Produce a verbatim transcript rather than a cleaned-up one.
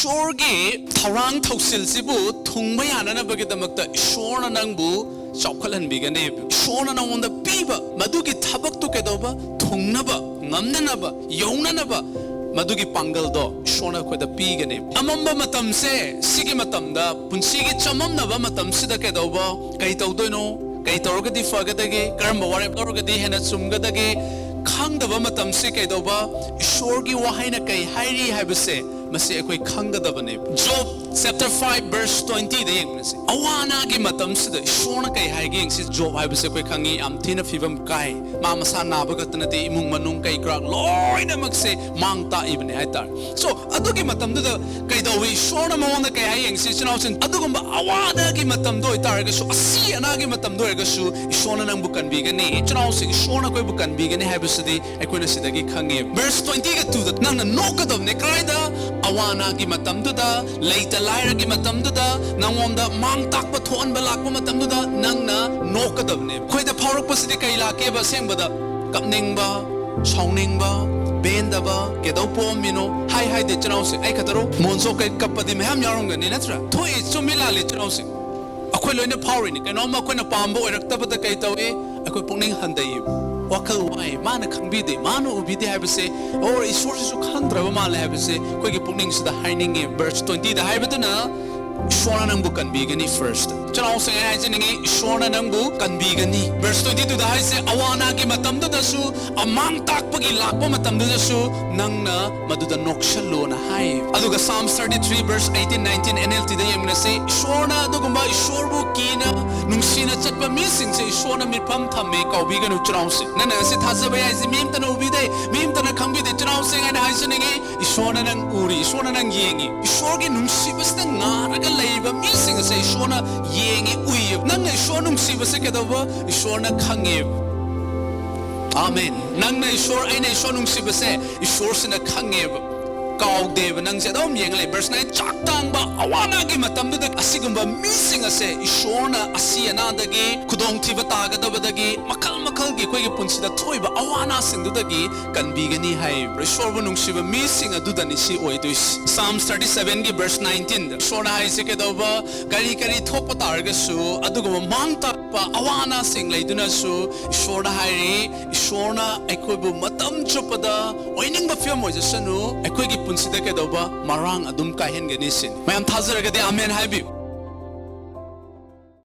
ꯏꯁꯣꯔꯒꯤ ꯊꯧꯔꯥꯡ ꯊꯧꯁꯤꯜꯁꯤꯕꯨ ꯊꯨꯡꯕ ꯌꯥꯅꯅꯕꯒꯤꯗꯃꯛꯇ ꯏꯁꯣꯔꯅ ꯅꯪꯕꯨ ꯆꯥꯎꯈꯠꯍꯟꯕꯤꯒꯅꯤ꯫ ꯏꯁꯣꯔꯅ ꯅꯉꯣꯟꯗ ꯄꯤꯕ ꯃꯗꯨꯒꯤ ꯊꯕꯛꯇꯨ ꯀꯩꯗꯧꯕ? ꯊꯨꯡꯅꯕ, ꯉꯝꯅꯅꯕ, ꯌꯧꯅꯅꯕ ꯃꯗꯨꯒꯤ ꯄꯥꯡꯒꯜꯗꯣ ꯏꯁꯣꯔꯅ ꯑꯩꯈꯣꯏꯗ ꯄꯤꯒꯅꯤ꯫ ꯑꯃꯝꯕ ꯃꯇꯝꯁꯦ, ꯁꯤꯒꯤ ꯃꯇꯝꯗ, ꯄꯨꯟꯁꯤꯒꯤ ꯆꯃꯝꯅꯕ ꯃꯇꯝꯁꯤꯗ ꯀꯩꯗꯧꯕ, ꯀꯩ ꯇꯧꯗꯣꯏꯅꯣ? ꯀꯩ ꯇꯧꯔꯒꯗꯤ ꯐꯒꯗꯒꯦ? ꯀꯔꯝꯕ ꯋꯥꯔꯦꯞ ꯂꯧꯔꯒꯗꯤ ꯍꯦꯟꯅ ꯆꯨꯝꯒꯗꯒꯦ? ꯈꯪꯗꯕ ꯃꯇꯝꯁꯤ ꯀꯩꯗꯧꯕ? ꯏꯁꯣꯔꯒꯤ ꯋꯥꯍꯩꯅ ꯀꯩ ꯍꯥꯏꯔꯤ ꯍꯥꯏꯕꯁꯦ ꯃꯁꯤ ꯑꯩꯈꯣꯏ ꯈꯪꯒꯗꯕꯅꯦ꯫ Job chapter five verse twenty ꯗ ꯌꯦꯡꯕꯁꯦ, ꯑꯋꯥ ꯑꯅꯥꯒꯤ ꯃꯇꯝꯁꯤꯗ ꯏꯁꯣꯔꯅ ꯀꯩ ꯍꯥꯏꯒꯦ ꯌꯦꯡꯁꯤ꯫ ꯖꯣꯕ ꯍꯥꯏꯕꯁꯦ ꯑꯩꯈꯣꯏ ꯈꯪꯉꯤ, ꯌꯥꯝ ꯊꯤꯅ ꯐꯤꯕꯝ ꯀꯥꯏ꯫ ꯃꯥ ꯃꯁꯥ ꯅꯥꯕ ꯈꯛꯇ ꯅꯠꯇꯦ, ꯏꯃꯨꯡ ꯃꯅꯨꯡ ꯀꯩ ꯀꯔꯥꯛ ꯂꯣꯏꯅꯃꯛꯁꯦ ꯃꯥꯡ ꯇꯥꯛꯏꯕꯅꯦ ꯍꯥꯏꯇꯥꯔꯦ꯫ So, ꯑꯗꯨꯒꯤ ꯃꯇꯝꯗꯨꯗ ꯀꯩꯗꯧꯏ? ꯏꯁꯣꯔꯅ ꯃꯉꯣꯟꯗ ꯀꯩ ꯍꯥꯏ ꯌꯦꯡꯁꯤ, ꯏꯆꯤꯟ ꯏꯅꯥꯎꯁꯤꯡ? ꯑꯗꯨꯒꯨꯝꯕ ꯑꯋꯥ ꯑꯅꯥꯒꯤ ꯃꯇꯝꯗ ꯑꯣꯏꯇꯥꯔꯒꯁꯨ, ꯑꯁꯤ ꯑꯅꯥꯒꯤ ꯃꯇꯝꯗ ꯑꯣꯏꯔꯒꯁꯨ ꯏꯁꯣꯔꯅ ꯅꯪꯕꯨ ꯀꯟꯕꯤꯒꯅꯤ꯫ ꯏꯆꯤꯟ ꯏꯅꯥꯎꯁꯤꯡ, ꯏꯁꯣꯔꯅ ꯑꯩꯈꯣꯏꯕꯨ ꯀꯟꯕꯤꯒꯅꯤ ꯍꯥꯏꯕꯁꯤꯗꯤ ꯑꯩꯈꯣꯏꯅ ꯁꯤꯗꯒꯤ ꯈꯪꯉꯦ꯫ Verse twenty ꯒ two ꯗ ꯅꯪꯅ ꯅꯣꯛꯀꯗꯕꯅꯦ꯫ ꯀꯗꯥꯏꯗ? ꯑꯋꯥ ꯑꯅꯥꯒꯤ ꯃꯇꯝꯗꯨꯗ, ꯂꯩꯇ ꯂꯥꯏꯔꯒꯤ ꯃꯇꯝꯗꯨꯗ, ꯅꯉꯣꯟꯗ ꯃꯥꯡ ꯇꯥꯛꯄ ꯊꯣꯛꯍꯟꯕ ꯂꯥꯛꯄ ꯃꯇꯝꯗꯨꯗ ꯅꯪꯅ ꯅꯣꯛꯀꯗꯕꯅꯦ꯫ ꯑꯩꯈꯣꯏꯗ ꯐꯥꯎꯔꯛꯄꯁꯤꯗꯤ ꯀꯩ ꯂꯥꯛꯀꯦꯕ ꯑꯁꯦꯡꯕꯗ? ꯀꯞꯅꯤꯡꯕ, ꯁꯥꯎꯅꯤꯡꯕ, ꯄꯦꯟꯗꯕ, ꯀꯩꯗꯧ ꯄꯣꯛꯑꯝꯃꯤꯅꯣ? ꯍꯥꯏ ꯍꯥꯏꯗꯤ ꯏꯆꯤꯟ ꯏꯅꯥꯎꯁꯤꯡ, ꯑꯩ ꯈꯛꯇꯔꯣ? ꯃꯣꯟꯁꯣꯛ ꯀꯩ ꯀꯞꯄꯗꯤ ꯃꯌꯥꯝ ꯌꯥꯎꯔꯝꯒꯅꯤ, ꯅꯠꯇ꯭ꯔꯥ? ꯊꯣꯛꯏ, ꯆꯨꯝꯃꯤ ꯂꯥꯜꯂꯤ ꯏꯆꯤꯟ ꯏꯅꯥꯎꯁꯤꯡ? ꯑꯩꯈꯣꯏ ꯂꯣꯏꯅ ꯐꯥꯎꯔꯤꯅꯤ꯫ ꯀꯩꯅꯣꯝꯃ ꯑꯩꯈꯣꯏꯅ ꯄꯥꯝꯕ ꯑꯣꯏꯔꯛꯇꯕꯗ ꯀꯩ ꯇꯧꯏ? ꯑꯩꯈꯣꯏ ꯄꯨꯛꯅꯤꯡ ꯍꯟꯊꯩ, ꯋꯥꯈꯜ ꯋꯥꯏ, ꯃꯥꯅ ꯈꯪꯕꯤꯗꯦ, ꯃꯥꯅ ꯎꯕꯤꯗꯦ ꯍꯥꯏꯕꯁꯦ, ꯑꯣꯔ ꯏꯁꯣꯔꯁꯤꯁꯨ ꯈꯪꯗ꯭ꯔꯕ ꯃꯥꯜꯂꯦ ꯍꯥꯏꯕꯁꯦ ꯑꯩꯈꯣꯏꯒꯤ ꯄꯨꯛꯅꯤꯡꯁꯤꯗ ꯍꯥꯏꯅꯤꯡꯉꯤ꯫ Verse twenty ꯗ ꯍꯥꯏꯕꯗꯨꯅ ꯏꯁꯣꯔꯅ ꯅꯪꯕꯨ ꯀꯟꯕꯤꯒꯅꯤ꯫ First, ꯏꯆꯤꯟ ꯏꯅꯥꯎꯁꯤꯡ, ꯑꯩ ꯍꯥꯏꯖꯅꯤꯡꯉꯤ, ꯏꯁꯣꯔꯅ ꯅꯪꯕꯨ ꯀꯟꯕꯤꯒꯅꯤ꯫ Verse twenty two ꯗ ꯍꯥꯏꯁꯦ, ꯑꯋꯥ ꯑꯅꯥꯒꯤ ꯃꯇꯝꯗꯨꯗꯁꯨ, ꯑꯃꯥꯡ ꯇꯥꯛꯄꯒꯤ ꯂꯥꯛꯄ ꯃꯇꯝꯗꯨꯗꯁꯨ ꯅꯪꯅ ꯃꯗꯨꯗ ꯅꯣꯛꯁꯜꯂꯣꯅ ꯍꯥꯏ꯫ ꯑꯗꯨꯒ Psalms thirty three verse eighteen nineteen N L T ꯗ ꯌꯦꯡꯃꯤꯟꯅꯁꯤ꯫ ꯏꯁꯣꯔꯅ ꯑꯗꯨꯒꯨꯝꯕ ꯏꯁꯣꯔꯕꯨ ꯀꯤꯅ ꯅꯨꯡꯁꯤꯅ ꯆꯠꯄ ꯃꯤꯁꯤꯡꯁꯦ ꯏꯁꯣꯔꯅ ꯃꯤꯠꯐꯝ ꯊꯝꯃꯦ꯫ ꯀꯥꯎꯕꯤꯒꯅꯨ ꯏꯆꯤꯟ ꯏꯅꯥꯎꯁꯤꯡ꯫ ꯅꯪꯅ ꯉꯁꯤ ꯊꯥꯖꯕ ꯌꯥꯏꯁꯦ ꯃꯤ ꯑꯝꯇꯅ ꯎꯕꯤꯗꯦ, ꯃꯤ ꯑꯝꯇꯅ ꯈꯪꯕꯤꯗꯦ꯫ ꯏꯆꯤꯟ ꯏꯅꯥꯎꯁꯤꯡ, ꯑꯩꯅ ꯍꯥꯏꯖꯅꯤꯡꯉꯤ, ꯏꯁꯣꯔꯅ ꯅꯪ ꯎꯔꯤ, ꯏꯁꯣꯔꯅ ꯅꯪ ꯌꯦꯡꯉꯤ꯫ ꯏꯁꯣꯔꯒꯤ ꯅꯨꯡꯁꯤꯕꯁꯤꯗ ꯉꯥꯔꯒ ꯂꯩꯔꯤꯕ ꯃꯤꯁꯤꯡ ꯑꯁꯦ ꯏꯁꯣꯔꯅ ꯌꯦꯡꯉꯤ, ꯎꯏꯌꯦ꯫ ꯅꯪꯅ ꯏꯁꯣꯔ ꯅꯨꯡꯁꯤꯕꯁꯦ ꯀꯩꯗꯧꯕ? ꯏꯁꯣꯔꯅ ꯈꯪꯉꯦ꯫ ꯑꯃꯦꯟ꯫ ꯅꯪꯅ ꯏꯁꯣꯔ, ꯑꯩꯅ ꯏꯁꯣꯔ ꯅꯨꯡꯁꯤꯕꯁꯦ ꯏꯁꯣꯔꯁꯤꯅ ꯈꯪꯉꯦꯕ꯫ ꯀꯥꯎꯗꯦꯕ, ꯅꯪꯁꯦ ꯑꯗꯨꯝ ꯌꯦꯡꯉ ꯂꯩ꯫ ꯕꯔꯁ ꯅꯥꯏꯟ, ꯆꯥꯛ ꯇꯥꯡꯕ ꯑꯋꯥ ꯑꯅꯥꯒꯤ ꯃꯇꯝꯗꯨꯗ ꯑꯁꯤꯒꯨꯝꯕ ꯃꯤꯁꯤꯡ ꯑꯁꯦ ꯏꯁꯣꯔꯅ ꯑꯁꯤ ꯑꯅꯥꯗꯒꯤ, ꯈꯨꯗꯣꯡꯊꯤꯕ ꯇꯥꯒꯗꯕꯗꯒꯤ, ꯃꯈꯜ ꯃꯈꯜꯒꯤ ꯑꯩꯈꯣꯏꯒꯤ ꯄꯨꯟꯁꯤꯗ ꯊꯣꯛꯏꯕ ꯑꯋꯥ ꯑꯅꯥꯁꯤꯡꯗꯨꯗꯒꯤ ꯀꯟꯕꯤꯒꯅꯤ ꯍꯥꯏ꯫ ꯏꯁꯣꯔꯕꯨ ꯅꯨꯡꯁꯤꯕ ꯃꯤꯁꯤꯡ ꯑꯗꯨꯗꯅꯤ ꯁꯤ ꯑꯣꯏꯗꯣꯏꯁꯤ꯫ ꯁꯥꯝꯁ ꯊꯥꯔꯇꯤ ꯁꯚꯦꯟꯒꯤ ꯕꯔꯁ ꯅꯥꯏꯟꯇꯤꯟꯗ ꯏꯁꯣꯔꯅ ꯍꯥꯏꯁꯦ ꯀꯩꯗꯧꯕ, ꯀꯔꯤ ꯀꯔꯤ ꯊꯣꯛꯄ ꯇꯥꯔꯒꯁꯨ, ꯑꯗꯨꯒꯨꯝꯕ ꯃꯥꯡ ꯇꯥꯛꯄ ꯑꯋꯥ ꯑꯅꯥꯁꯤꯡ ꯂꯩꯗꯨꯅꯁꯨ, ꯏꯁꯣꯔꯅ ꯍꯥꯏꯔꯤ, ꯏꯁꯣꯔꯅ ꯑꯩꯈꯣꯏꯕꯨ ꯃꯇꯝ ꯆꯨꯞꯄꯗ ꯑꯣꯏꯅꯤꯡꯕ ꯐꯤꯕꯝ ꯑꯣꯏꯖꯁꯅꯨ, ꯑꯩꯈꯣꯏꯒꯤ ꯄꯨꯟꯁꯤꯗ ꯀꯩꯗꯧꯕ, ꯃꯔꯥꯡ ꯑꯗꯨꯝ ꯀꯥꯏꯍꯟꯒꯅꯤ ꯁꯤꯅꯤ꯫ ꯃꯌꯥꯝ ꯊꯥꯖꯔꯒꯗꯤ ꯑꯃꯦꯟ ꯍꯥꯏꯕꯤꯌꯨ꯫